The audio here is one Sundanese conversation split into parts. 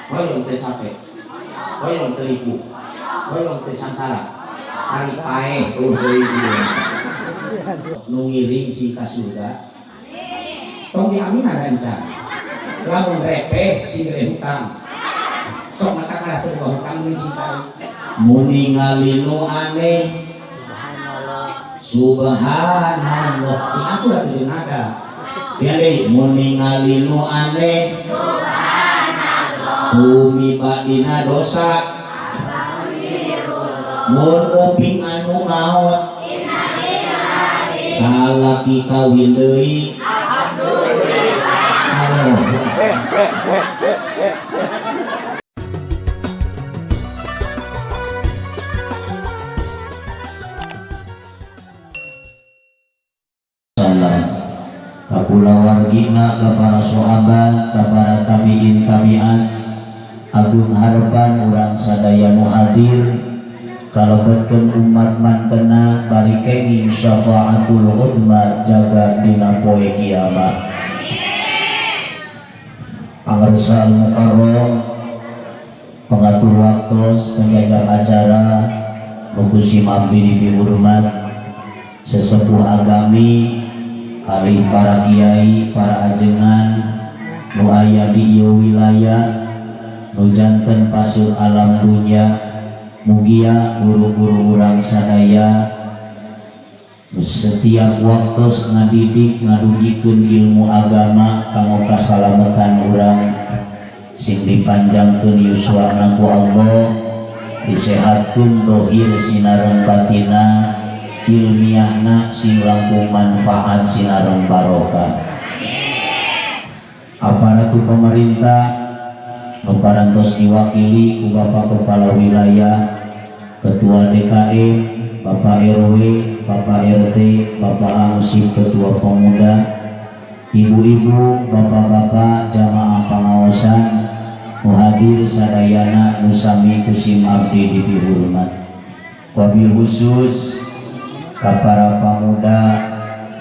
Hoyong teu capek, hoyong teu ripuh, hoyong teu sangsara, ari paeh eueuh deui nu ngiring sing ka surga. Tong diaminan rencang, lamun repeh sing gede hutang, sok mata kalah teu boga hutang mun sing tarik. Mun ningali nu aneh subhanallah, sing aku da tujuh nada. Dia deui mun ningali nu aneh subhanallah, tumiba dina dosa, mun uping anu maot salaki kawin deui. Salam ka kulawargina, ka para sahabat, ka para tabiin tabiat, agung harapan urang sadaya nu hadir kalebetkeun umat mantena bari kenging syafaatul uzma jaga dina poe kiamat. Pangersa Mukarram, pengatur waktos, penjajah acara, nu ku simabdi dipihurmat, sesepuh agami, kalih para kiai, para ajengan, nu aya di ieu wilayah, nu janten paseur alam dunya, mugia guru-guru urang sadaya, setiap waktos ngadidik ngadugikeun ilmu agama kanggo kasalametan urang, sing dipanjangkeun yuswana ku Allah, disehatkeun dohir sinareng batina, ilmiahna sing langkung manfaat sinareng barokah. Aparatur pemerintah nu parantos diwakili ku Bapak Kepala Wilayah, Ketua DKM, Bapak RW, Bapak RT, Bapak Angsip, Ketua Pemuda, ibu-ibu, bapak-bapak, jamaah pengawasan, muhadir sadayana nu sami kusim abdi dipihurmat. Wabil khusus ka para pemuda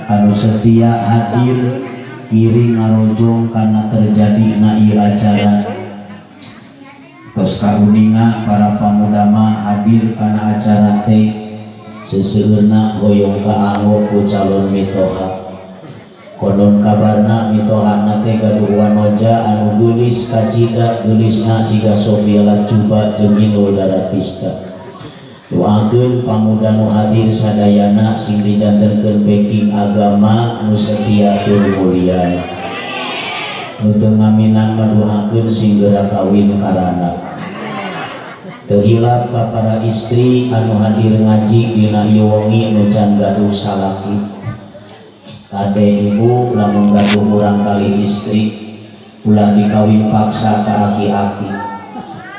anu setia hadir ngiring ngarojong karena terjadi na ieu acara. Tos kauninga para pemuda mah hadir kana acara teh seseueurna hoyong kaanggo ku calon mitoha. Konon kabarna mitohana teh gaduh wanoja anu geulis kacida, geulisna siga Sophia Latjuba jeung Inul Daratista. Doakeun pamuda nu hadir sadayana sing dijantenkeun backing agama nu setia tur mulia. Nu teu ngaminan mah doakeun sing geura kawin karana. Teu hilap ka para istri anu hadir ngaji dina ieu wengi nu can gaduh salaki. Kade ibu lamun gaduh murang kali istri ulah dikawin paksa ka aki-aki.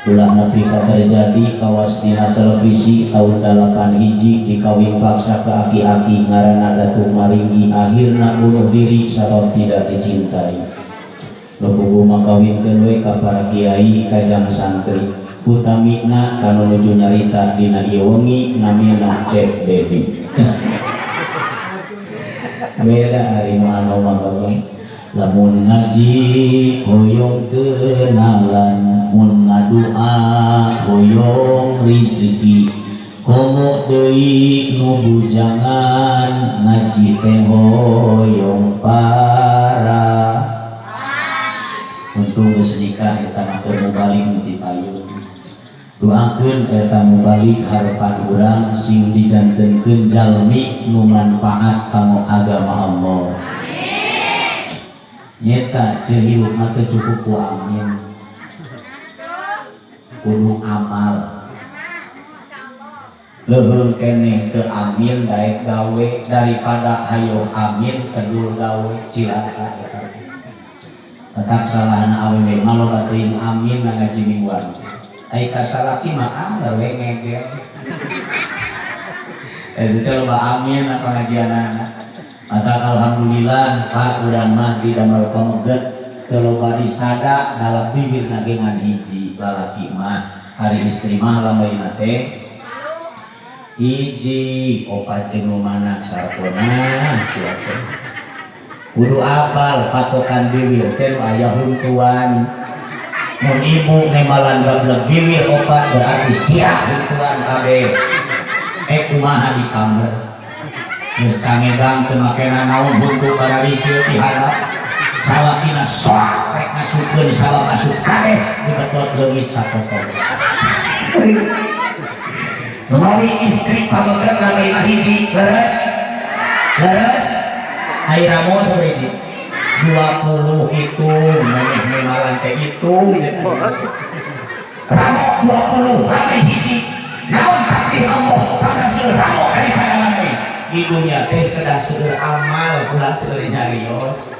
Ulah nepi ka terjadi kawas dina televisi tahun 8 hiji dikawin paksa ka aki-aki ngaranna Datuk Maringgi akhirna bunuh diri sabab tidak dicintai. Nu puguh makawinkeun we ka para kiai kajang santri. Utamina kanu nuju nyarita dina ieu wengi namina Cep Dedi. Beda hari nu anu mah lamun ngaji hoyong kenalan, mun ngadua hoyong rizki, komo deui nu bujangan ngaji teh hoyong para. Untung geus nikah eta mah keur mubalik nu ti payun. Doakeun eta mubalik harapan urang sing dijantenkeun jalmi nu manfaat kanggo agama Allah. Nyeta ceu hirup mah teu cukup ku amin, kudu amal. Leuheung keneh teu amin daek gawe daripada hayo amin kedul gawe cilaka eta. Tetak salahna awewe mah loba teuing amin ngaji mingguan. Ai ka salaki mah anggar we ngegel. Eta teh loba amin pengajianana. Maka alhamdulillah Pak urang mah di damel pameget teu loba disada dalam bibir ge ngan hiji lalaki mah hari istri mah lambaina teh hiji opat jeung nu mana sarpona sia teh. Kudu apal patokan bibir teh nu aya huntuan. Mun ibu nembalan gablek bibir opat, berarti siap huntuan kabeh. Eh, kumaha di kamar geus cangegang, teu make nanaon, huntu barariceu ti handap. Salakina soak rek ngasupkeun, salak asup kabeh, dibetot leungit sapotong. Menawi istri pameget lami hiji, leres leres. Ai ramo sabaraha hiji? 20. Itu maneh nemalan teh itu ramo 20, rame hiji. Naon takdir Allah pada seueur ramo daripada lami di dunia teh? Kedah seueur amal, ulah seueur nyarios.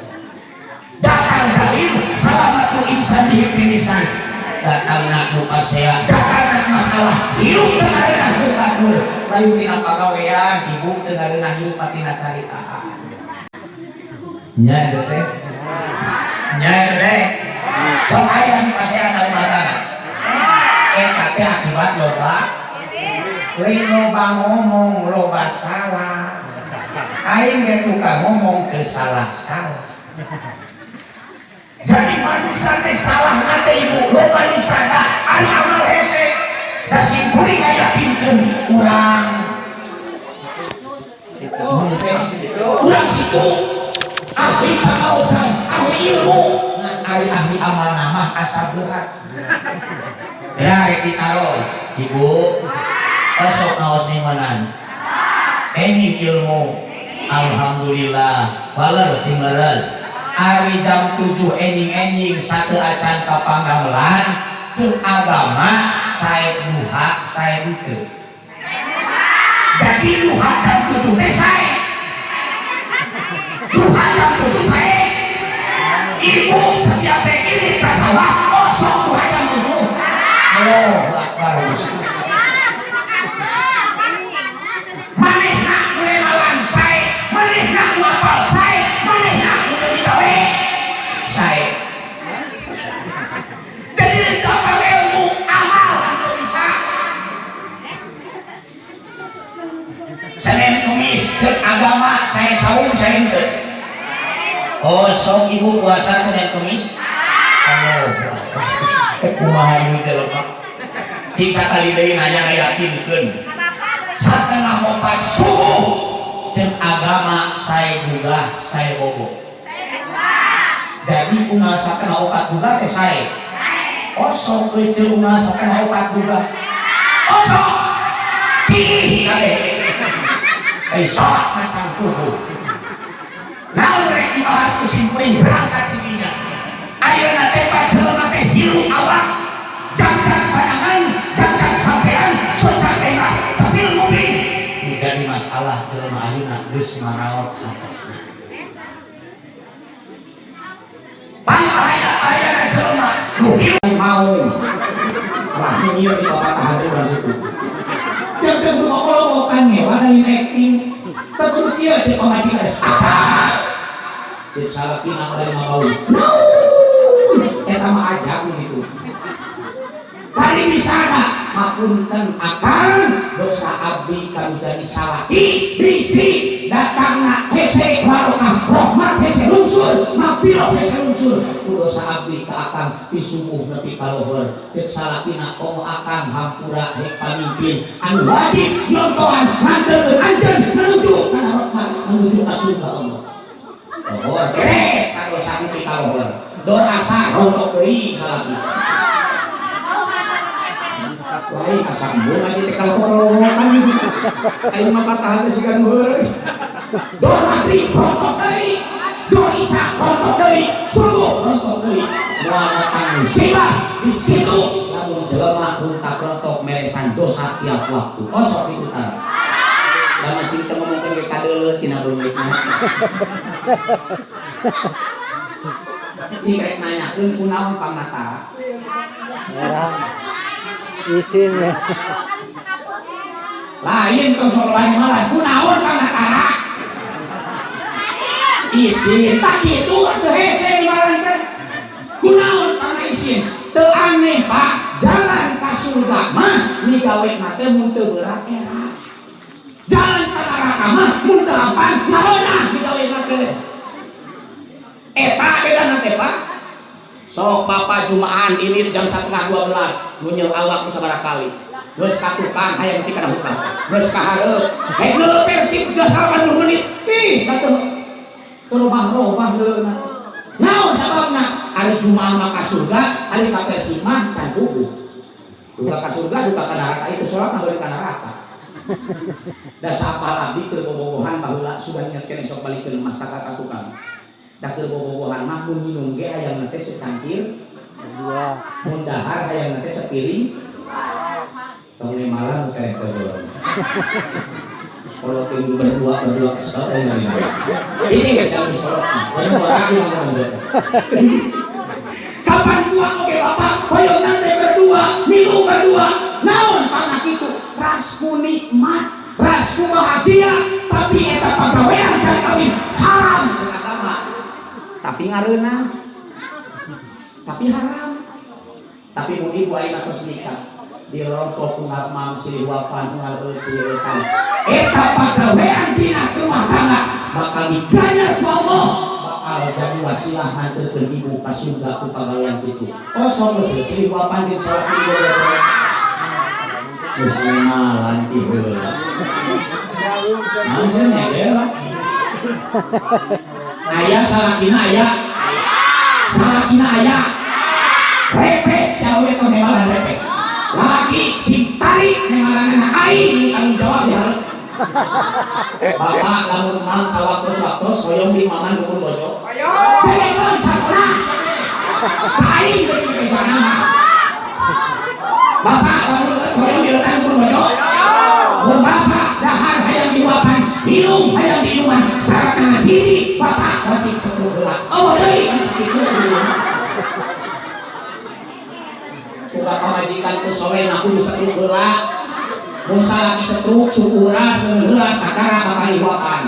Datang dalil salamatul insan di lisan, datang nak nu pasea, datang nak masalah hirup teu ngareunah jeung batur, lain tina pagawean ibu, teu ngareunah hirup tina caritaan nya eta teh, nya eta teh. Sok aya di pasean anu matana eta teh akibat loba, lain loba ngomong, loba salah. Aing ge tukang ngomong teu salah-salah. Jadi manusia teh salah teh, ibu, loba disada ari amal hese. Da sim kuring ngayakinkeun urang urang situ ahli pangaosan, ahli ilmu, ngan ari ahli amal nama asa berat ya. Rek ditaros, ibu, osok ngaos nimanan enging ilmu? Alhamdulillah. Baler sing leres. Ari jam 7 enjing-enjing satu acan ka panggamelan, ceuk agama sae duha sae henteu? Jadi duha jam 7 teh sae, duha jam 7 sae. Ibu setiap ini ka sawah, osok duha jam 7. Allahu Akbar. Manehna nu nemalan sae, manehna nu apal sae, manehna nu teu digawe sae. Jadi dapat ilmu, amal teu bisa. Senin Kemis ceuk agama sae saum, sae henteu? Oh, sok ibu puasa Senin Kemis? Allahu Akbar. Eh, kumaha ieu jelema? Cik sakali deui nanya, ngayakinkeun. 3:30 subuh ceuk agama sae gugah, sae bobo? Jadi unggal 3:30 gugah teh sae? Osok kecil unggal 3:30 gugah, osok kiih kabeh. Eh, sholat macan tubuh. Naon rek dibahas ku sim kuring berangkat di dinya? Ayeuna teh jelema teh hirup awak jangkang pandangan, jangkang sampean soca bebas sambil mobil. Jadi masalah jelema ayeuna geus maraot hatena. Pang bahaya ayeuna jelema nu hirup mau lah ieu di bapak tahan situ. Jang nu kolongokan ngewa lain acting. Teu kudu kieu ceuk pamajikan. Ceuk salakina bari mabau. Naon? Eta mah ajak gitu. Tadi di sana hapunten akang, dosa abdi kami jadi salaki bisi datangna hese barokah, rahmat hese lungsur, magfirah hese lungsur ku dosa abdi ka akang ti subuh nepi ka lohor. Ceuk salakina, "Oh akang, hampura, hek pamimpin anu wajib nyontohan nganteurkeun anjeun menuju kana rahmat, menuju ka surga Allah." Lohor beres ka dosa nepi ka lohor, dor asa rontok deui salaki. Lain kasambung lagi teh kalau kolongan aing mah patah hati siga nu heureuy. Dor maghrib rontok deui, dor isya rontok deui, subuh rontok deui. Moal datang musibah di situ lamun jelema rontak rontok meresan dosa tiap waktu. Oh, sok itu tara da masih teu ngomongkeun ge kadeuleuh tina beungeutna. Cing rek nanyakeun kunaon pangnatara? Merah. Isin ya. Lain tong sok lain malah kunaon pangnatara? Isin tak kitu atuh hese malan teh. Kunaon pangna isin? Teu aneh, Pak, jalan ka surga mah migawe teh mun teu berat era. Jalan ka neraka mah mun teu hapan ngareunah migawe teh. Eta bedana teh, Pak. Sok bapak jumaan ini jam 11.30 ngunyil awak sabaraha kali. Geus ka tukang hayang ti kana hutang. Geus ka hareup. Hek neuleuh Persib geus 80 menit. Ih, katuh. Terobah-robah leuna. Naon sababna? Ari jumaan mah ka surga, ari ka Persib mah can puguh. Duka ka surga, duka ka neraka, itu sholat mah beureum ka neraka. Da sapal abdi keur bobogohan baheula sudah ingatkeun esok balikeun mas ka tukang. Da keur bobogohan mah mun minum ge hayang teh secangkir, Berdua. Mun dahar hayang teh sepiring. Tong malam kayak kodor. Kalau tim berdua berdua kesel ya ngeri. Ini nggak bisa sekolot. Ini orang yang ngomong. Kapan buang oke bapak, hoyong nanti berdua, minum berdua, naon pangat itu, rasku nikmat, rasku bahagia, tapi eta pagawean can kawin haram cek agama. Tapi ngareunah, tapi haram. Tapi mun ibu ayeuna tos nikah, dirokok unggal mam silih wapan unggal eut silih eutan. Eta pagawean dina rumah tangga bakal diganjar ku Allah, bakal jadi wasilah nganterkeun ibu ka surga ku pagawean kitu. Oh sok geus silih wapan jeung salaki ibu. Geus malan ti heula. Naon cenah ya lah. Aya salakina aya. Salakina aya. Repek sawe teh nemalan repek. Laki sing tarik nemalanana aing tanggung jawab di hareup. Bapak lamun mang sawaktos-waktos hoyong di maman dukun bojo. Hoyong. Belekeun cakona. Aing beuki bejana mah. Bapak lamun hoyong diletan dukun bojo. Mun bapak dahar hayang diuapan, minum hayang diinuman, syaratna hiji bapak wajib setruk heula. Oh deui wajib kitu. Kuba pamajikan teu soleh kudu setruk heula. Mun salaki setruk suku uras heula sakara bakal dihuapan.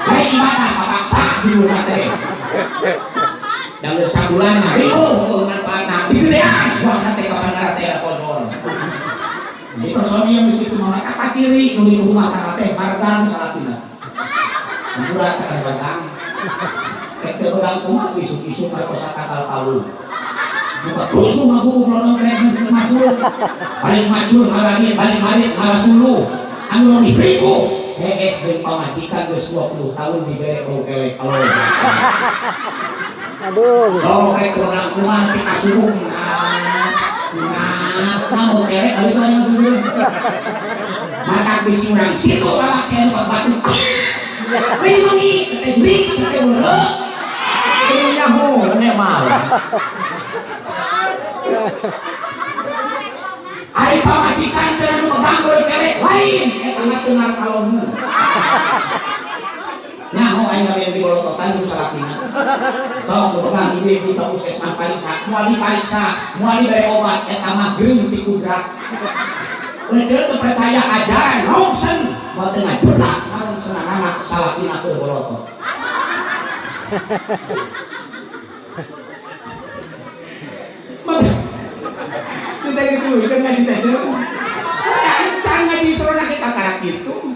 Lain ibadah kapaksa judulna teh. Dan geus sabulan mah ribuh manfaatna digedean buangna teh ka bandara teh kodor. Jadi suami yang mesti kumaha apa ciri nu di rumah tangga teh margan salakina. Murah teh begang. Teh teu begang kumaha isuk-isuk merkosa kakal palu. Buka rusuh mah buku lonong teh macul. Balik macul ngalangin, balik balik ngalasulu. Anu lebih ribu. HS jeung pamajikan geus 20 tahun dibere kelek kalau. Aduh. Sok rek kurang kumaha nepi ka subuh. Nah, nah, mau kerek balik lagi dulu. Mata bisi urang situ lalaki anu batu. Lindungi, teh jurik teh weureu. Teu nyaho ne mah. Ari pamajikan cenah nu megang beureum kelek lain eta mah teu ngarkalonmu. Nyaho aing gawe di bolototan ku salakina. Sok megang ieu di puskesmas pariksa, moal dipariksa, moal dibere obat eta mah geung ti kudrat. Ece teu percaya ajaran rongsen, moal teu ngajeblak rongsenanana salakina keur bolotot. Kita gitu, kan ngaji teh. Encan ngaji sorona kita karak kitu.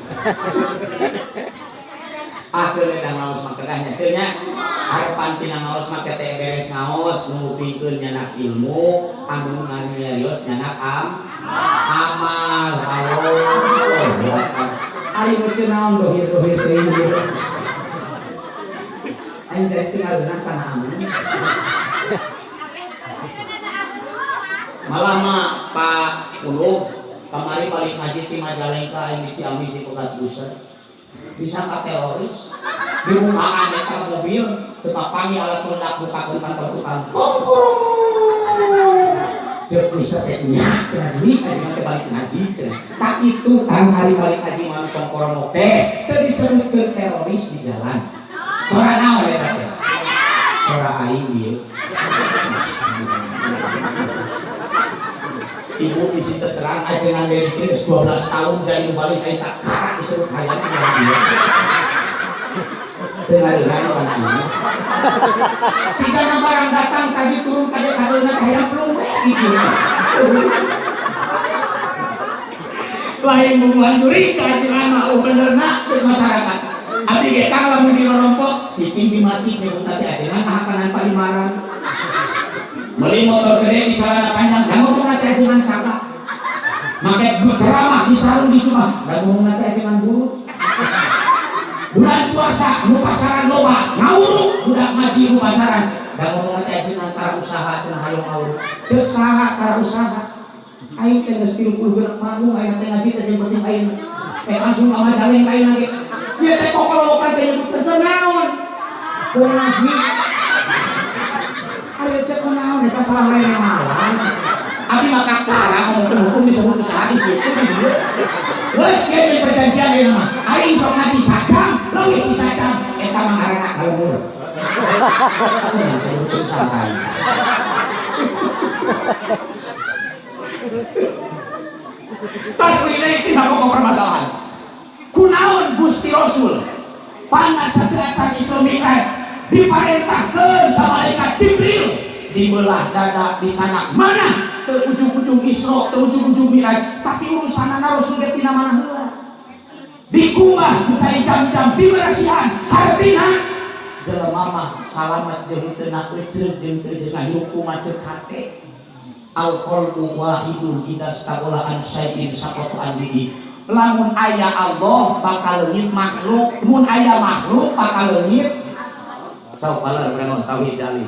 Ah keun da ngaos mah kedahnya teu nya. Harapan tina ngaos mah teh beres ngaos ngupingkeun nyanak ilmu, anu nyarios nyanak amal. Allah. Ari nu teu naon dohir-dohir teh ieu. Aing teh tinggal geunah kana amal. Malah mah Pak Uluh kamari balik ngaji ti Majalengka aing di Ciamis di Pegat Buser. Disangka teroris, dibukaan eta mobil, teu papanggih alat peledak bukakeun kantor tukang. Ceuk bisa teh nya cenah duit aja teh balik ngaji cenah. Tak itu kang hari balik ngaji mah tongkorong teh teu disebutkeun teroris di jalan. Sora naon eta teh? Sora aing ieu. Ibu bisi terang ajengan dari 12 tahun jadi balik aing tak karak disebut hayang ngaji. Dengar-dengar kana ini. Sigana barang datang tadi turun kade kadeuna hayang plume gitu. Lain bubuhan curiga ajengan mah oh benerna cek masyarakat. Abdi ge kang lamun dirorompok cicing di masjid nyebut teh ajengan mah kanan palimaran. Beli motor gede di celana panjang, da ngomong teh ajengan cagak. Make ceramah di sarung di cuma, da ngomong teh ajengan guru. Bulan puasa nu pasaran loba, ngawuruk budak ngaji nu pasaran. Da ngomong teh ajengan tara usaha cenah hayang ngawuruk. Ceuk saha tara usaha? Aing teh geus 36 manggung aing teh ngaji teh jeung penting aing. Teh langsung ka Majalengka aing ge. Ieu teh kokolokan teh nyebut teh naon? Keur ngaji. Ari cek kunaon eta salah rene malang. Abi maka kara ngomongkeun hukum disebut usaha di situ kan ieu. Geus kieu deui perjanjian ayeuna mah. Aing sok ngaji sajam, leuwih ti sajam eta mah ngaranna kalembur. Aku disebut usaha aing. Tas lilai tina pokok permasalahan. Kunaon Gusti Rasul panas sateu acan Isra Mi'raj diparentahkeun ka malaikat Jibril dibelah dada dicanak mana ke ujung-ujung Isra ke ujung-ujung Mi'raj, tapi urusanana Rasul ge tina mana heula dikumbah mencari jam-jam dibersihan hartina jelema mah salamat jeung teu na eceuk jeung teu jeung hirup kumaha ceuk hate. Al qalbu wahidun idza staghala an syai'in saqata an bihi. Lamun aya Allah bakal leungit makhluk, mun aya makhluk bakal leungit. Sok paler urang geus tauhid jali.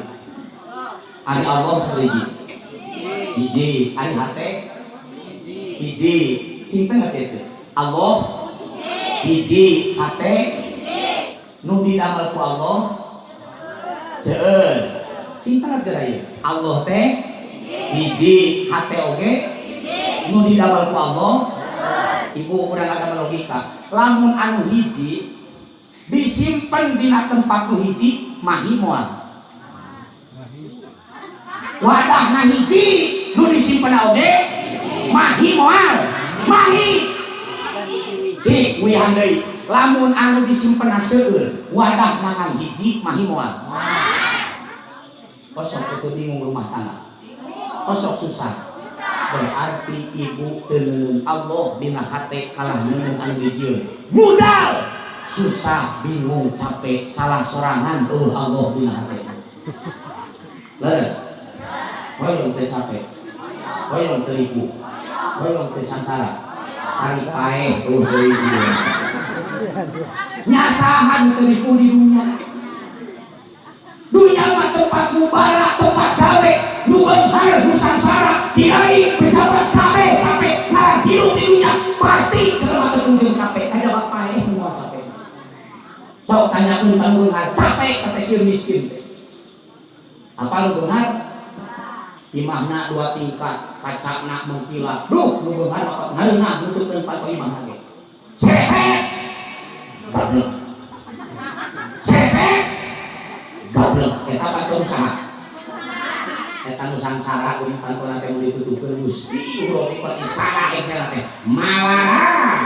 Ari Allah sabiji. Hiji, ari hate hiji. Cinta nggak teh? Allah hiji, hate nu didamel ku Allah seueur. Cinta nggak teh? Allah teh hiji, hate oge nu didamel ku Allah. Ibu urang ada logika. Lamun anu hiji disimpen dina tempat nu hiji mahi moal. Wadahna hiji nu disimpen oge mahi moal. Mahi. Cik mulihan deui. Lamun anu disimpen seueur, wadahna ngan hiji mahi moal. Kosok teu bingung rumah tangga. Kosok susah. Berarti ibu teu neuneuh Allah dina hate kalah neuneuh anu dijieun. Modal susah, bingung, capek, salah sorangan eueuh Allah dina hate. Leres. Hoyong teu capek. Hoyong teu ripuh. Hoyong teu sangsara. Ari paeh eueuh deui jieun. Nyasahan teu ripuh di dunya. Dunya mah tempat mubarak, tempat gawe, nu beunghar, nu sangsara, kiai, pejabat kabeh capek, ngarang hirup di dunya pasti jelema teu kunjung capek, kajaba paeh moal capek. Sok tanyakeun ka nu beunghar, capek kata sieun miskin teh. Apa nu beunghar? Imahna 2 tingkat, kacana mengkilat. Duh, nu beunghar mah ngareunah nutupkeun panto imahna ge. Sepet. Gablek. Sepet. Gablek. Eta panto usaha. Eta nu sangsara geuning pantona teh mun ditutupkeun Gusti urang ipati salah esena teh. Malarang.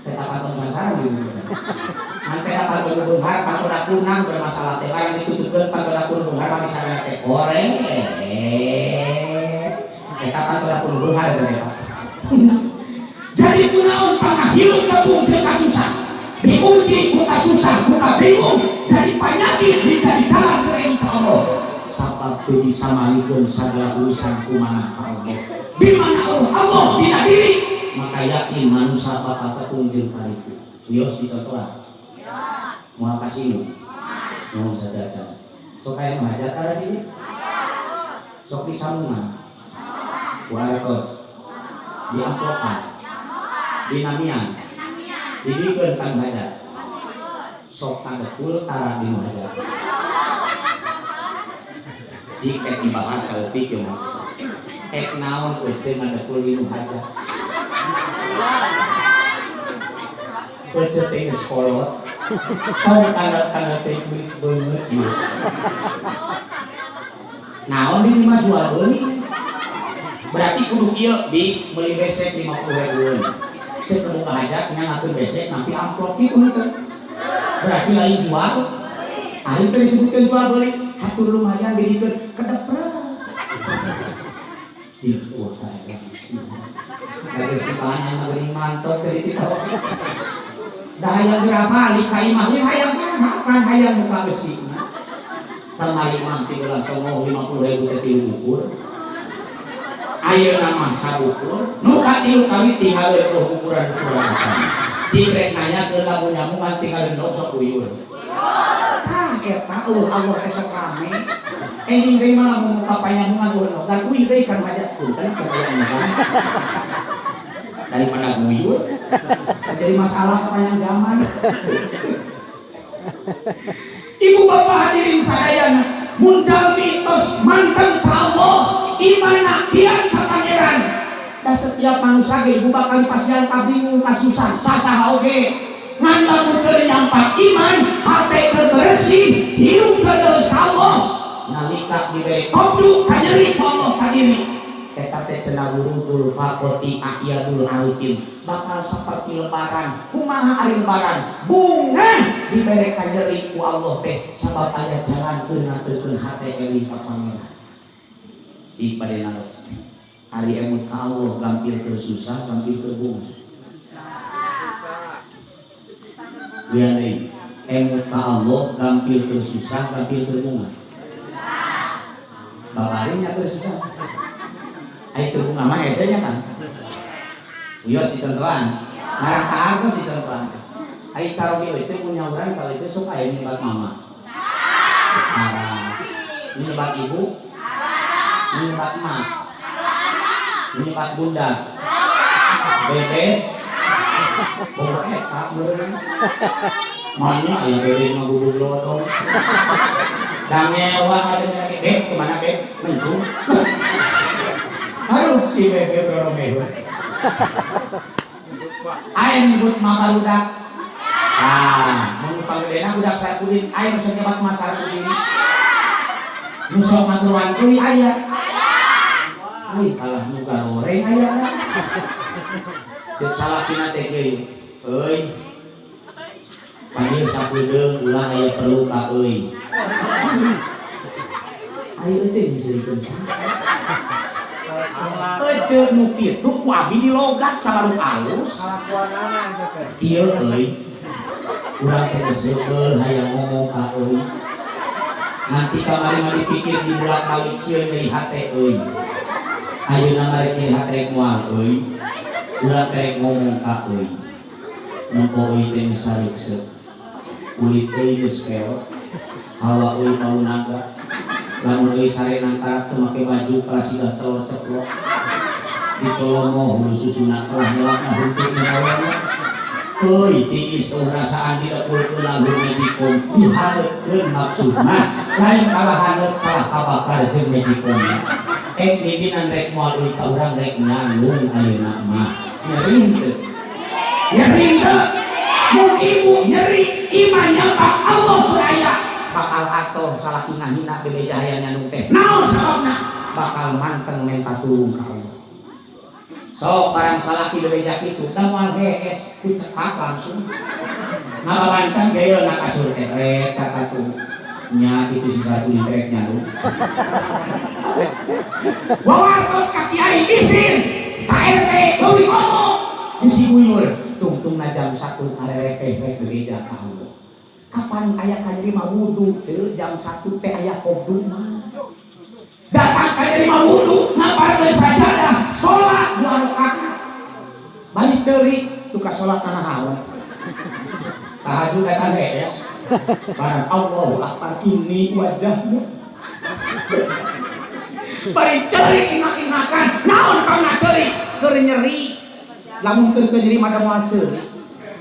Eta panto sangsara gitu. Ngan peda panto nu beunghar, panto kunang bermasalah teh barang ditutupkeun panto nu beunghar mah misalnya teh goreng. Eta panto nu beunghar teh. Jadi kunaon pangahirup gabung jeung kasusah. Diuji ku kasusah, ku kabingung, jadi panyakit dijadi jalan ke Allah. Sabab teu bisa malikeun sagala urusan kumanah ka Allah. Di mana Allah, Allah dina diri, maka yakin manusia bakal tepung jeung karitu. Wios dicontohan. Moal kasinggung. Nuhun sadacan. Sok aya nu hajat tara di dieu? Sok disambungan. Ku artos. Diamplokan. Dinamian. Dibikeun ka nu hajat. Sok kadekul tara di nu hajat. Jik ek dibahas saeutik ieu mah. Ek naon ece ngadekul di nu hajat. Ece teh geus kolot. Tong tanda-tanda teh belit beungeut ieu. Naon di mah jual beuli. Berarti kudu kieu bi meuli besek 50 ribuan. Cek nu hajat nya ngakeun besek nampi amplop kitu henteu. Berarti lain jual. Ari teh disebutkeun jual beuli, hatur lumayan didikeun kedeprek. Ieu wah saya. Lagi simpanan mah geuning mantot teh dikitu. Da hayang berapa li ka imah we hayang mana kan hayang muka besi. Kamari mah ti belah tonggoh 50.000 teh 3 bukur. Ayeuna mah sabukur, nu katilu kali tinggal eueuh ukuran-ukuran. Cik rek nanyakeun lamun nyamungan tinggal endog sok uyur. Tah eta eueuh Allah teh sok rame. Enjing deui mah lamun muka panyamungan eueuh endog dan uih deui kan hajat punten cek aya endogan. Daripada guyur jadi masalah sepanjang zaman. Ibu bapak hadirin sadayana, mun jalmi tos manteng ka Allah, imana kian ka pangeran. Da setiap manusia ge ibu bakal dipasihan kabingung kasusah sasaha oge. Ngan lamun keur nyampak iman, hate keur bersih, hirup keur deus ka Allah, nalika dibere kobdu kanyeri ku Allah ka diri. Eta teh cenah wurudul faqati a'yadul arifin, bakal seperti lebaran. Kumaha ari lebaran? Bunga dibere kanyeri ku Allah teh sabab aya jalan keur ngateukeun hate eling ka pangeran. Cik bade naros. Ari emut ka Allah gampil keur susah, gampil keur bunga. Lihat deui, emut ka Allah gampil keur susah, gampil keur bunga. Babari nya keur susah. Ai keur bunga mah hese nya kan. Wios dicontohan. Ngarang ka artos dicontohan. Ai caroge euceuk mun nyauran ka euceuk sok aya nyebat mama. Ngarang. Nyebat ibu. Nyebat emak. Nyebat bunda. Bebe. Bobo eta meureun. Mana aya bebe mah gugug lodong. Dangewa ada lagi. Beb kemana beb? Mencung. Aduh si bebe beromeh. Aya nyebut mah barudak. Ah, mun pagedena budak Sarpudin, aya nu sok nyebat mah Sarpudin. Nu sok ngaturan deui aya. Ai kalah nu garoreng aya. Ceuk salakina teh kieu. Euy. Panggil sapedeung ulah aya perlu ka euy. Ayo euceuk miserikeun saha. Euceuk nu kitu ku abi dilogat sabaru alus. Kalakuanana eta teh. Kieu euy. Urang teh geus seukeul hayang ngomong ka euy. Nanti kamari mah dipikir dibulak-balik sieun nyeri hate euy. Ayeuna mah rek nyeri hate rek moal euy. Urang teh rek ngomong ka euy. Nempo euy teh geus sarikseuk. Kulit euy geus peot. Hawa euy paunaga. Lamun euy sare nangkarak teu make baju kalah siga telur ceplok. Ditolomo hulu susuna kalah nyelakna huntut nyelakna. Euy tiis eueuh rasaan didepulkeun lagu magicom dihaneutkeun maksudna lain kalah haneut kalah kabakar jeung magicom. Ek midinan rek moal euy ka urang rek nyanggung ayeuna mah. Nyeri henteu? Nyeri henteu? Mun ibu nyeri iman nyampak Allah beraya bakal atoh salaki ngahina bebeja hayang nyandung teh. Naon sababna? Bakal manteng menta tulung ka Allah. Sok barang salaki bebeja kitu da moal hees ku cekak langsung. Ngababanteng geuleuh na kasur teh rek katuh. Nya kitu si satu di rek nyandung. Wawartos ka kiai isin ka RT leuwih ngomong ku si Uyur tungtungna jam 1 arerepeh rek bebeja ka Allah. Kapan aya kanyeri mah wudu ceu jam 1 teh aya kobdu mah. Datang kanyeri mah wudu ngaparkeun sajadah salat 2 rakaat. Balik ceurik tuh ka salat kana haon. Tahajud eta hees. Barang Allahu Akbar ini wajahmu. Bari ceurik ingak-ingakan naon pangna ceurik keur nyeri. Lamun keur nyeri mah da moal ceurik.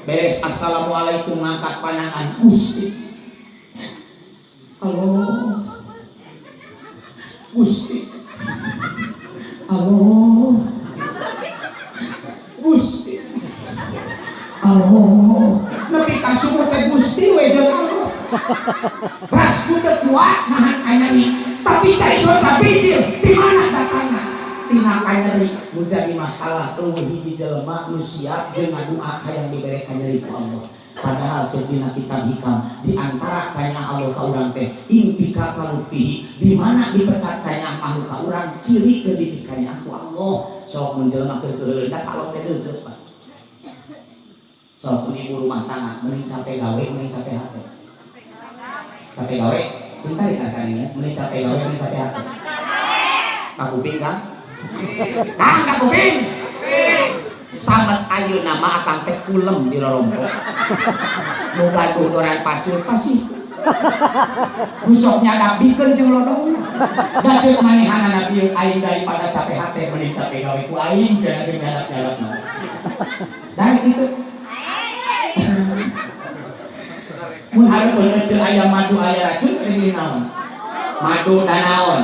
Beres assalamualaikum ngangkat panangan Gusti. Allah. Gusti. Allah. Gusti. Allah. Nepi ka sumur teh Gusti we jeung Allah. Ras kudu kuat nahan kanyeri. Tapi cai soca bijil di mana datangna? Tina kanyeri nu jadi masalah eueuh hiji jelema nu siap jeung ngadua hayang dibere kanyeri ku Allah. Padahal ceuk dina kitab hikam di antara kanya Allah ka urang teh impika kalutfihi di mana dipecat kanya makhluk ka urang ciri keur dipikanya ku Allah. Sok mun jelema keur keuheul da ka Allah teh deukeut Pak. Sok mun ibu rumah tangga mending capek gawe mending capek hate. Capek gawe Cinta di kan ini, mending capek gawe, mending capek hati. Kakuping kan? Kang kakuping. Samet ayeuna mah akang teh kulem di rorompok. Nu gaduh doran pacul pasti. Nu sok nyadapikeun jeung lodongna. Da ceuk manehanana bieu aing daripada capek hate mending capek gawe ku aing cenah jeung nyadap-nyadapna. Daek kitu. Mun hareupeun eceu aya madu aya racun mending di naon? Madu da naon?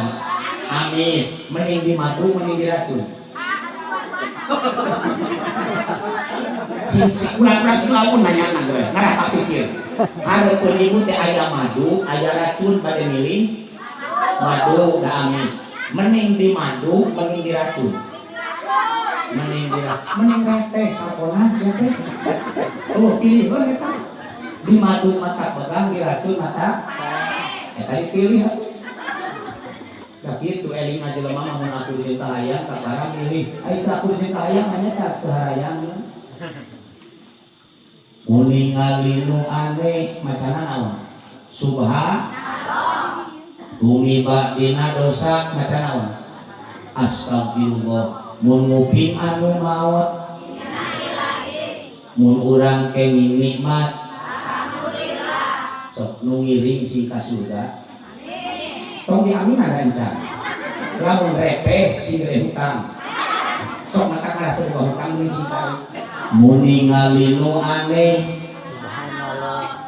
Amis, mending di madu mending di racun. Si kurang-kurang si lamun nanya nang ngarah pikir. Hareupeun ibu teh aya madu, aya racun bade milih madu da amis. Mending di madu, mending di racun. Mending di racun, mending reteh sakona sia teh. Oh, pilih we eta. Di madu mata pegang, di racun mata. Eta dipilih. Da kitu elina jelema mah mun aku jeung kahayang kakara milih. Ai teu aku jeung kahayang mah nya teu harayang. Mun ningali nu aneh macana naon? Subhanallah. Tumiba dina dosa maca naon? Astagfirullah. Mun nguping anu maot, mun urang kenging nikmat, alhamdulillah. Sok nu ngiring sing ka surga. Tong diaminan rencana. Lamun repeh sing gede hutang. Sok mata ngarah teu boga hutang mun sing tarik. Mun ningali nu aneh,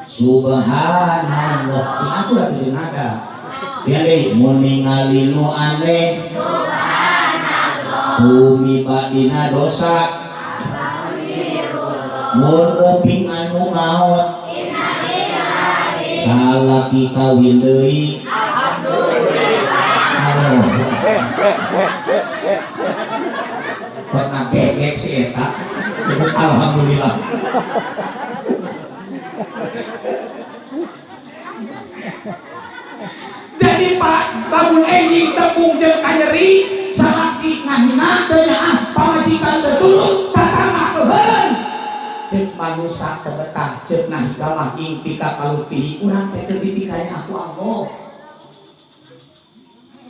subhanallah. Sing atuh da tujuh nada. Dia deui mun ningali nu aneh, subhanallah. Tumiba dina dosa, astagfirullah. Mun nguping anu maot, innalillahi. Salaki kawin deui, alhamdulillah. Pernah gegek si eta, alhamdulillah. Jadi Pak, lamun enjing tepung jeung kanyeri, salaki ngahina teu nyaah, pamajikan teu turut, tatangga keuheureun. Ceuk manusa teu betah, ceuk nah hikamah ing pika kalutih, urang teh teu dipikanya aku Allah.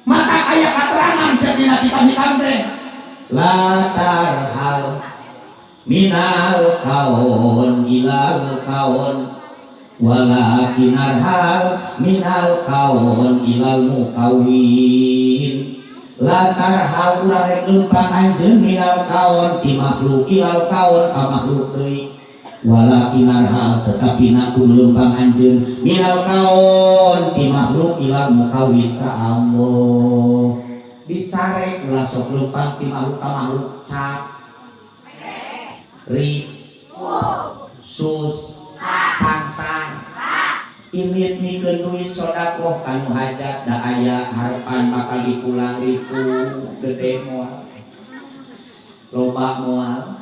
Mata aya katerangan ceuk dina kitab-kitab teh. La tarhal minal kaon ilal kaon walakin arhal minal kaon ilal mukawin. La tarhal urang rek leumpang anjeun minal kaon ti makhluk ilal kaon ka makhluk deui, walakin arhal tetapi na kudu leumpang anjeun minal kaon ti makhluk ilal mukawin ka Allah. Dicarek ulah sok leumpang ti makhluk ka makhluk cap ri sus sangsang init mikeun duit sodakoh kanu hajat da aya harapan bakal dipulang ripu gede moal loba moal.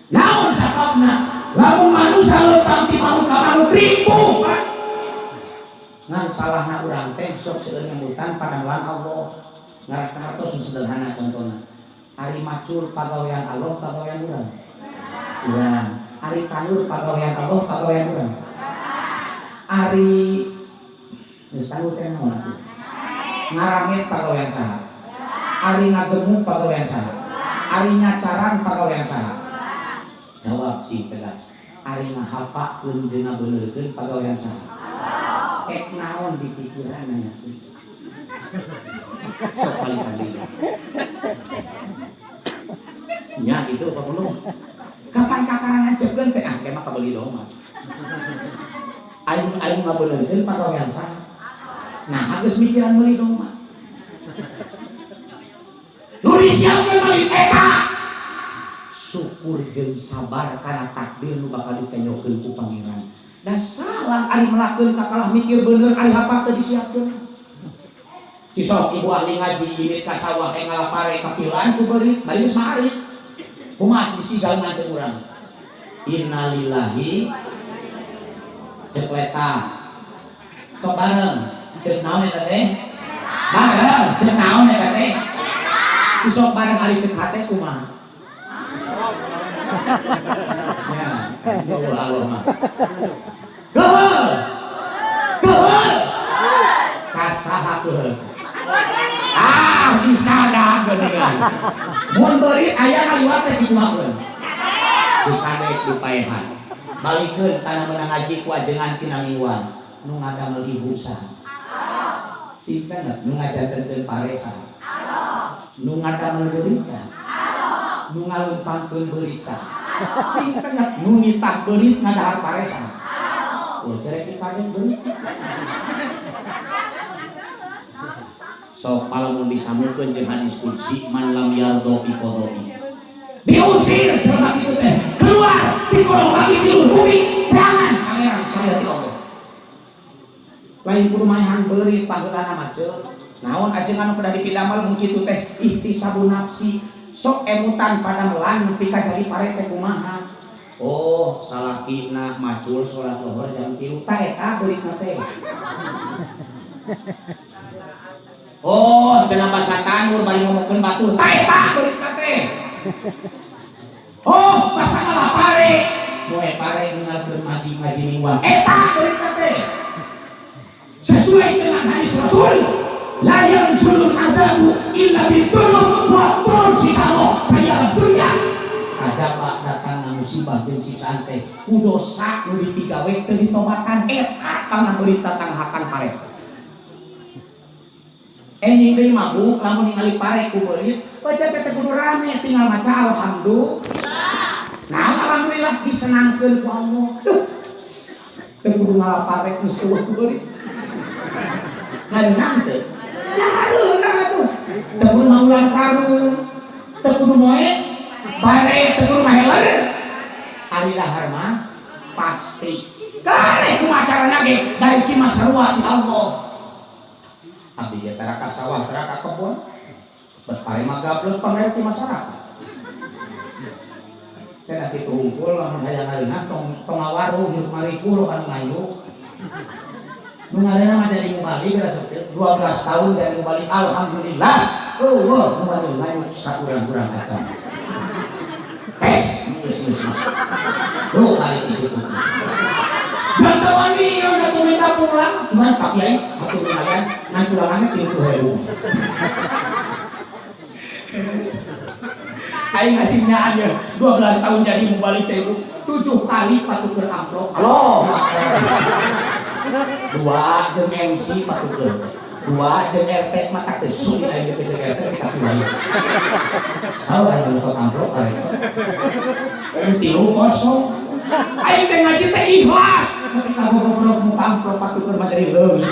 Naon sababna lamun manusia leumpang ti makhluk ka makhluk ripu Pak. Ngan salahna urang teh sok seueur nyebutan padawan Allah. Ngarah hartos sederhana contohna. Ari macul pagawean Allah pagawean urang. Urang. Ari tanur pagawean Allah pagawean urang. Ari geus tanur teh naon atuh? Ngarangit pagawean saha? Ari ngagemuk pagawean saha? Ari nyacaran pagawean saha? Jawab si tegas. Ari ngahapakeun jeung ngabeuneurkeun pagawean saha? Ek naon di pikiran nya? Sok paling kali. Nya gitu Pak Pundung. Kapan kakarangan ceukkeun teh ah kemah kabeli domba. Aing aing ngabeuneurkeun pagawean saha? Nah, geus mikiran meuli domba. Nu disiapkeun meuli eta. Syukur jeung sabar kana takdir nu bakal ditenyokeun ku Pangeran. Da salah ari melakeun kakalah mikir bener ari hapa teu disiapkeun. Kisok ibu ahli ngaji indit ka sawah teh ngalapare kapilan ku beurit bari geus maarit. Kumaha disigal nganceng urang? Innalillahi cek leta. Sok bareng cek naon eta teh? Bareng cek naon eta teh? Sok bareng ari cek hate kumaha? Ya, Allah mah. Geuheul. Geuheul. Saha keheul? Ah, disada geuningan. Mun beurit aya ngaliwat teh dikumakeun. Dikadek dipaehan. Balikeun kana meunang ngaji ku ajengan tina mingguan. Nu ngadamel ibu saha? Sinten nu ngajantenkeun pare saha? Nu ngadamel beurit saha? Nu ngaleumpangkeun beurit saha? Sinten nu nitah beurit ngadahar pare saha? Oh, cerek dikadek beurit. Sok palamun disamukeun jeung hadis qudsi man lam yardo bi qada'i. Diusir jelema kitu teh, keluar ti kolong langit ti bumi, jangan pangeran saya ti Allah. Lain kudu maehan beurit paheulana mah ceuk. Naon ajengan nu kedah dipidamel mun kitu teh ihtisabun nafsi. Sok emutan padamelan nepi ka jadi pare teh kumaha. Oh, salakina macul salat lohor jam 3 tah eta beuritna teh. Oh, cenah basa tanur bari ngomongkeun batur. Tah eta beuritna teh. Oh, basa ngalah pare. Moe pare ninggalkeun maji-maji mingguan. Eta beuritna teh. Sesuai dengan hadis Rasul, la yanzulul adabu illa bidulum wa turun siksa Allah kaya dunya. Kajaba datang musibah jeung siksaan teh ku dosa nu dipigawe teu ditobatan eta pangaberita tanghakan pare. Enjing deui mabuk lamun ningali pare ku beurit baca teh kudu rame tinggal maca alhamdulillah. Nah, alhamdulillah disenangkeun ku Allah. Duh. Teu kudu ngalapare geus eueuh ku beurit. Ngareunang teu? Ngareunang atuh. Teu kudu ngaulang karung. Teu kudu moe pare, teu kudu maheler. Ari dahar mah pasti. Kare kumaha carana ge dari si masarua ti Allah. Abdi ge tara ka sawah, tara ka kebon. Bet pare mah gablek pangere ti masyarakat. Teh kitu hungkul lamun hayang ngareunah tong tong ngawarung hirup mariku lo anu ngayu. Nu ngareunah mah jadi mubalik geus 12 tahun jadi mubalik alhamdulillah. Eueuh nu ngareunah sakurang-kurang acan. Tes geus geus. Duh kali di situ. Jangan wani atuh minta pulang, cuman Pak Kiai atuh lumayan ngan pulanganna 30.000. Aing ngasihnya aja 12 tahun jadi mubalik teh ibu 7 kali patukeun amplop. Allahu Akbar. 2 jeung MC patukeun. 2 jeung RT mata teh sulit aing jeung RT ka tuai. Salah aing dapat amplop arek. 3 kosong. Aing teh ngaji teh ikhlas. Tapi kabogoh muka amplop patukeun mah jadi leuwih.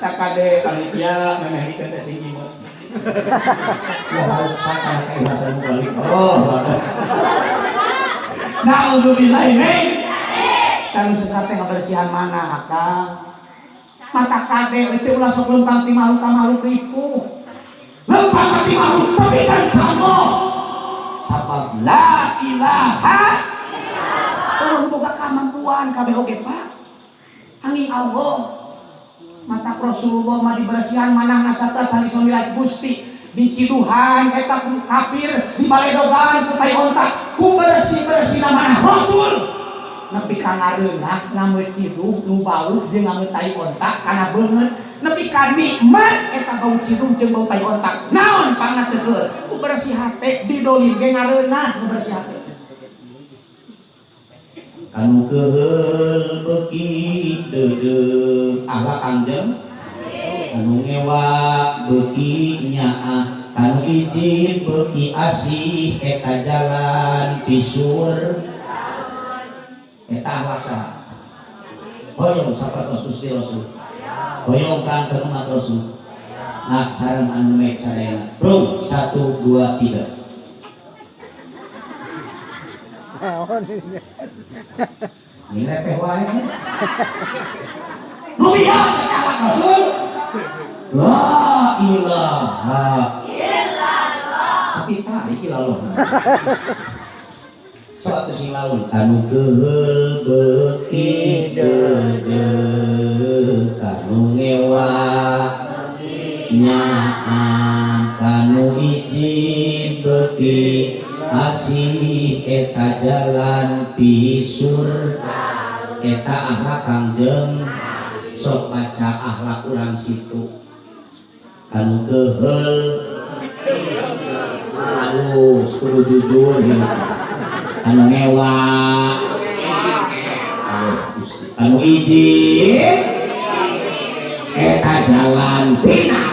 Tak kade panitia memehikeun teh sing imut. Ya harus kana keikhlasan balik. Oh. Nauzubillah min. Kanu sesat teh ngabersihan mana akang. Mata kade eueuh ulah sok lempang ti makhluk ka makhluk ripuh. Lempang ti makhluk pemikan kamu. Sabab la ilaha illallah. Boga kamampuan kabeh oge Pak. Angin Allah. Mata Rasulullah mah dibersihan manah nasata cari somilai Gusti diciduhan eta ku kafir dibaledogan ku tai onta ku bersih-bersih manah Rasul nepi ka ngareunah ngameut ciduh nu bau jeung ngameut tai onta kana beungeut nepi ka nikmat eta bau ciduh jeung bau tai onta naon pangna teukeul ku bersih hate didoli ge ngareunah ku bersih hate kanu keheul beuki deudeuh akhlak kangjeng kanu ngewa beuki nyaah kanu ijin beuki asih eta jalan pisur eta akhlak saha hoyong sapertos Gusti Rasul hoyong ka umat Rasul nah sareng anu mek sadayana bro 1 2 3. Ini repeh wae. Nu bieu akhlak Rasul. La ilaha illallah. Tapi tarik ilallah. Sok atuh sing laun anu keheul beuki deudeuh kanu ngewa nyaah kanu ijin beuki asih eta jalan pisur. Eta akhlak Kangjeng. Sok baca akhlak urang situ anu keheul, halus, kudu jujur hidup, anu ngewa, anu izin eta jalan pinara.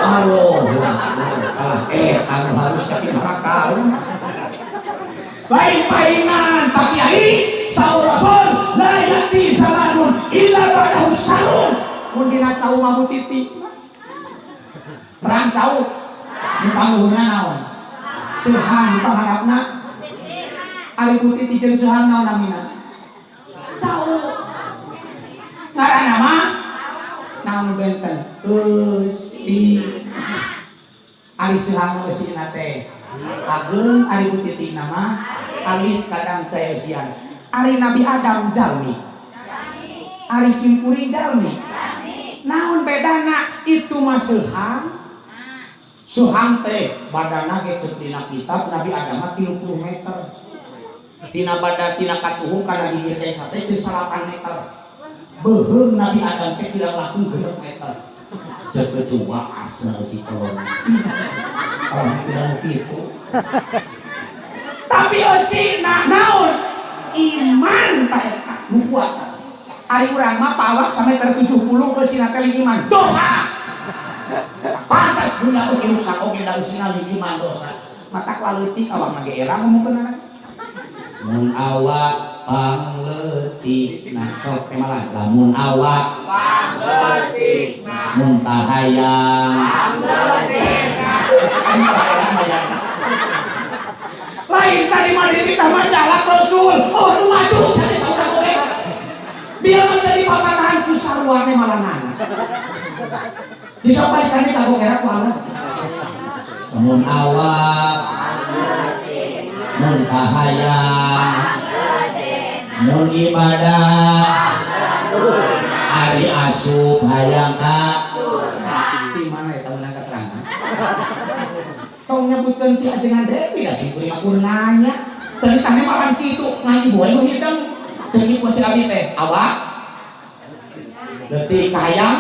Allah Akbar. Anu harus ka neraka lain paingan. Pak Kiai, saur Rasul, la yati zamanun illa ba'dahu syarrun. Mun dina cau mah butiti terang cau di pangluhurna naon? Seuhang. Di pangharapna? Ari butiti jeung seuhang naon namina? Cau. Ngaranna mah naon benten? Eusi. Ari seuhang eusina teh ageung, ari butiti mah alit, kadang teh eusian. Ari Nabi Adam jalmi, ari simkuring jalmi, naon bedana? Itu mah seuhang. Seuhang teh badana ge ceuk dina kitab Nabi Adam mah 30 meter tina badan, tina katuhu kana bibir teh sate teh 8 meter. Beuheung Nabi Adam teh kirang langkung 6 meter. Ceuk kecoa asna si kolon orang kira kitu, tapi eusina naon? Iman. Ta eta nu kuat. Ari urang mah pawak sameter 70, eusina teh iman dosa. Pantas dunia oge rusak oge da eusina iman dosa. Mata laleutik awak mah ge era ngomongkeun mun awak pangleutik. Nah, sok teh malah lamun awak Pangleutik. Mun kahayang Pangleutik. Lain tadi mah diri mah jalak Rasul. Oh, nu maju sanes urang oge. Biar menjadi papatahan ku sarua malanana. Sisa palikane kagok era ku Allah. Mun awak, mun kahayang, mun ibadah, ari asup hayang ka Di mana eta meunang keterangan? Tong nyebutkeun ti ajengan deui da sim kuring mah kudu nanya. Ceritanya malah kitu, ngan ibu we nu hideng. Ceuk ibu, ceuk abdi teh, awak leutik kahayang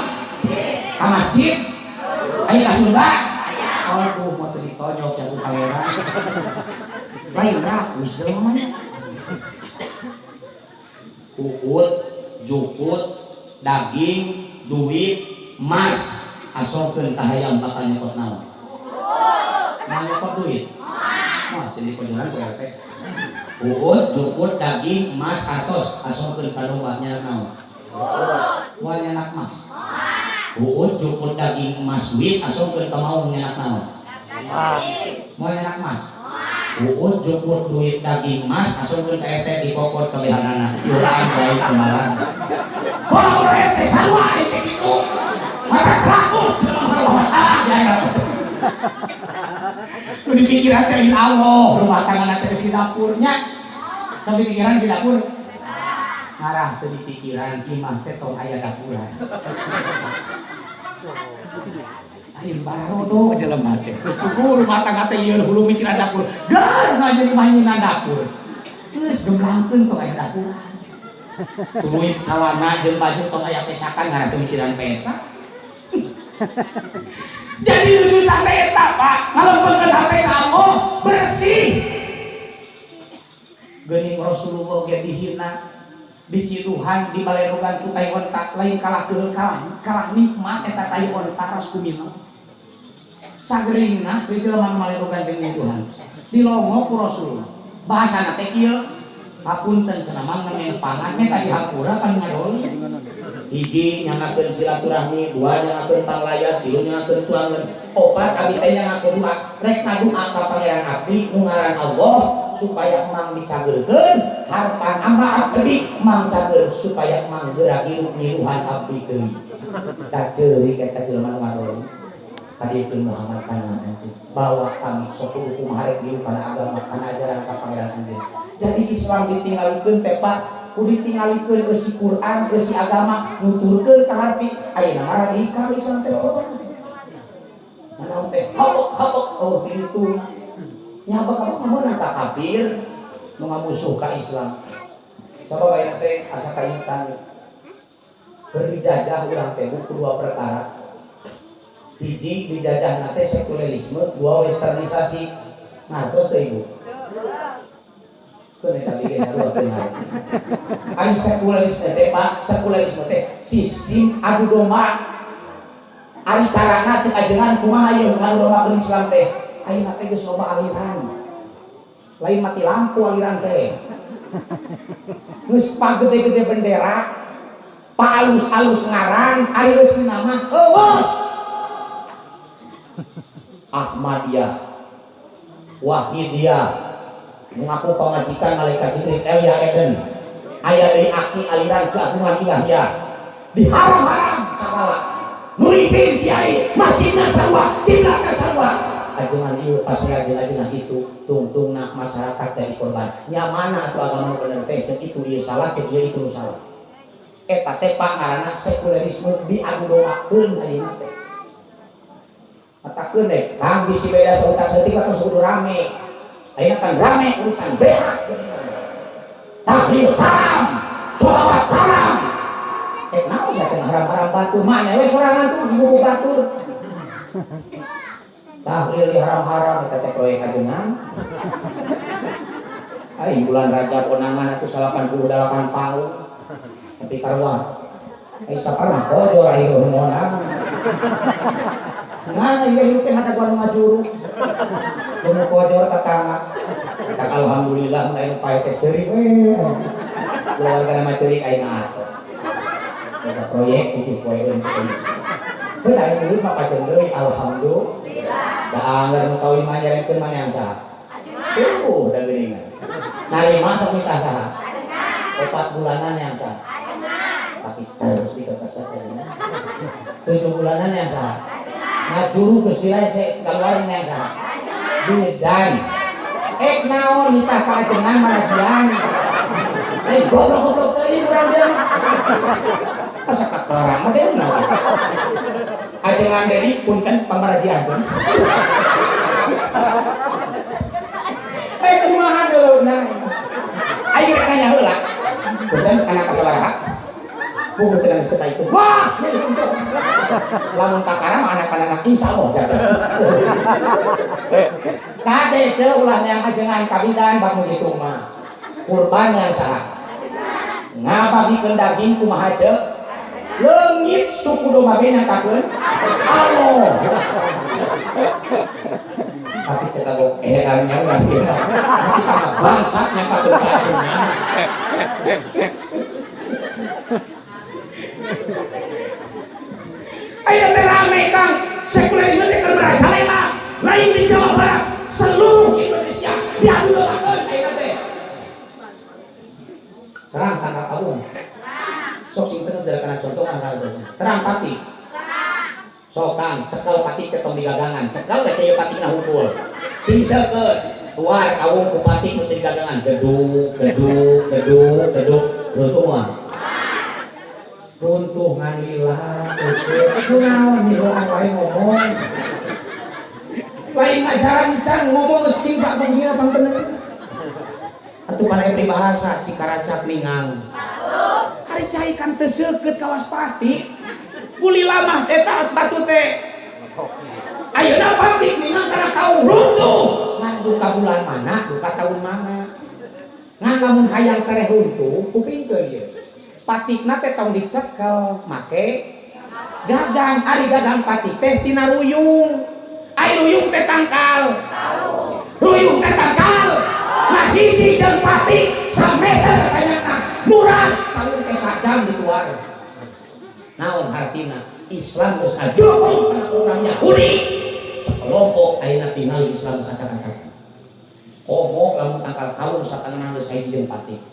ka masjid, aya ka surga. Aduh, mau teu ditonyok sia ku kalera. Lain rakus jelema mah nya. Uut, jukut, daging, duit, emas, asongkeun ka hayam bakal nyokot naon? Moal nyokot duit. Wah, sini pojoran ku RT. Uut, jukut, daging, emas, artos, asongkeun ka domba nyanak naon? Moal nyanak emas. Uut, jukut, daging, emas, duit, asongkeun ka maung nyanak naon? Moal nyanak emas. Uut, jukut, duit, daging, emas, asongkeun ka RT dikokot kabehanana. Diulaan bae kemalan. Wah, RT sarua RT kitu. Mata rakus jelema mah masalah ya eta. Nu dipikiran teh lain Allah, rumah tangga teh si dapurnya. Sampai pikiran si dapur. Ngarah teu dipikiran imah teh tong aya dapuran. Lain barodo jelema teh. Geus tuku rumah tangga teh lieur hulu mikiran dapur. Dar ngajeni mainan dapur. Geus gemblangkeun tong aya dapuran. Tuluy calana jeung baju tong aya pesakan, ngarah teu mikiran pesak. Jadi nu susah teh eta, Pak. Ngalempengkeun hate ka Allah bersih. Geuning Rasulullah ge dihina, diciduhan, dibaledogan ku tai onta, lain kalah keul, kalah kalah nikmat eta tai onta ras kumino. Sageringna ceuk jelema nu maledogan jeung nyiduhan. Dilongo ku Rasulullah. Bahasana teh kieu, hapunten cenah mah ngemen pangan meta dihampura pan ngadoli. Hiji nyangakeun silaturahmi, dua nyangakeun panglayat, tilu nyangakeun tuangan, opat abdi teh nyangakeun doa, rek ngadoa ka Pangeran abdi nu ngaran Allah supaya emang dicageurkeun harpan amba abdi, emang cager supaya emang geura hirup nyiruhan abdi deui. Da ceurik eta jelema nu ngadoli. Kadiekeun Muhammad pangan anjeun, bawa kami sok kudu kumaha rek niru kana agama, kana ajaran ka Pangeran anjeun. Jadi Islam ditinggalikeun teh, Pak, ku ditinggalikeun eusi Quran, eusi agama, nuturkeun ka hati. Ayeuna mah radikal Islam teh loba. Manaon teh habok habok oh ditu. Nyabak apa meunang ka kafir nu ngamusuh ka Islam. Sabab ayeuna teh asa kaitan keur dijajah urang teh buku dua perkara. Hiji dijajah teh sekulerisme, dua westernisasi. Ngartos teh Ibu? Keun eta ge sarua teu ngarti. Ari sekulerisme teh Pak, sekularisme teh sistem adu domba. Ari carana cek ajengan kumaha ieu ngadu domba Islam teh? Ayeuna teh geus loba aliran. Lain mati lampu aliran teh. Geus pagede-gede bendera, paalus-alus ngaran, ari eusina mah eueuh. Ahmadiyah, Wahidiyah, mengaku pamajikan malaikat Jibril Elia Eden, aya deui aki aliran keagungan ilahiyah, diharam-haram sagala. Nu mimpin kiai, masjidna sarua, kiblatna sarua. Ajengan ieu pasti ajengan itu tungtungna masyarakat jadi korban. Nya mana atuh agama bener teh cek itu ieu salah, cek ieu itu salah. Eta teh Pak ngaranna sekulerisme diadu dombakeun ayeuna teh. Katakeun deh, Kang bisi beda sauta saeutik atau kudu rame. Ayeuna kan rame urusan beak. Tahlil haram, sholawat haram. Naon saya teh haram-haram batu mana we sorangan tuh buku batur. Tahlil di haram-haram eta teh proyek ajengan. Ai bulan Rajab konangan atuh 88 paung. Tapi karuan. Ai sapar mah kojor ai ngomong. Nah, iya ieu teh hadaguan nu ngajuru. Nu kojor tetangga. Tak alhamdulillah mun aya nu pae teh seuri we. Keluarga mah ceurik ayeuna atuh. Eta proyek 7 poe euy. Heuh aya duit mah pacen deui alhamdulillah. Da anggar nu kawin mah nyarenkeun mana yang saha? Tuh, da geuningan. Narima sok minta saha? 4 bulanan yang saha? Tapi terus dikekeset aja. 7 bulanan yang saha? Ngajuru geus dilese keluarin yang saha? Bidan. Naon nitah ka ajengan marajian. Goblok-goblok teuing urang dia mah. Asa kakarang mah deui naon. Ajengan dedi punten pamarajian pun. Kumaha deuleuhna? Ayo rek nanya heula. Punten anak kasabaraha? Buku cenah geus kita itu. Wah, jadi untung. Lamun kakara mah anak-anak insyaallah jaga. Kade ceu ulah yang ajengan kabidan bak nu kitu mah. Kurban yang saha? Ngabagikeun daging kumaha ceu? Leungit suku domba ge nyatakeun Allah. Tapi kita kok herannya urang ieu. Tapi kana bangsat nyatakeun ka ajengan. Ayo teh rame Kang, sekulerisme teh keur merajalela, lain di Jawa Barat, seluruh Indonesia diadu dombakeun ayeuna teh. Terang tangkap kawung. Sok sing teu kana contoh kana terang pati. Sok Kang, cekel pati ke tong digagangan, cekel we teh patina hungkul. Sing seukeut, tuar kawung ku pati nu teu digagangan, geduk, geduk, geduk, geduk, runtuh mah. Runtuh nganila, kunaon misalkan wae ngomong. Lain ajaran can ngomong sing tak fungsina pang bener. Atuh kana peribahasa cikaracak ningang. Hari cai kan teu seukeut kawas pati. Kuli lamah cetak batu teh. Ayeuna pati ningang kana kaung runtuh. Ngan duka bulan mana, duka tahun mana. Ngan lamun hayang tereh runtuh, kupingkeun ieu. Patikna teh tong dicekel make gagang, ari gagang patik teh tina ruyung. Ai ruyung teh tangkal. Ruyung teh tangkal. Nah hiji jeung patik sameter banyakna murah kawung teh sajam dituar. Naon hartina? Islam geus adukung kana urang Yahudi. Sekelompok ayeuna tingali Islam sacak-acak. Komo lamun tangkal kawung satangeuna geus hiji jeung patik.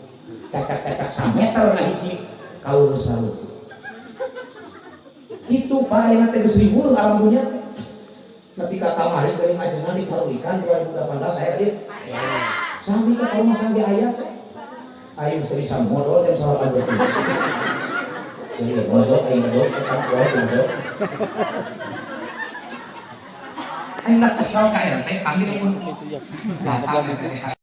Cacak-cacak sameter ngahiji kawung sarut. Itu Pak ayeuna teh geus riweuh alam dunya teh. Nepi ka kamari geuning ajengan dicarulikan 2018 aya ieu. Sami ka kaum sami aya teh. Ayo geus bisa modal jam 8 detik. Jadi modal aing modal tetap modal. Aing kesel ka RT panggil pun.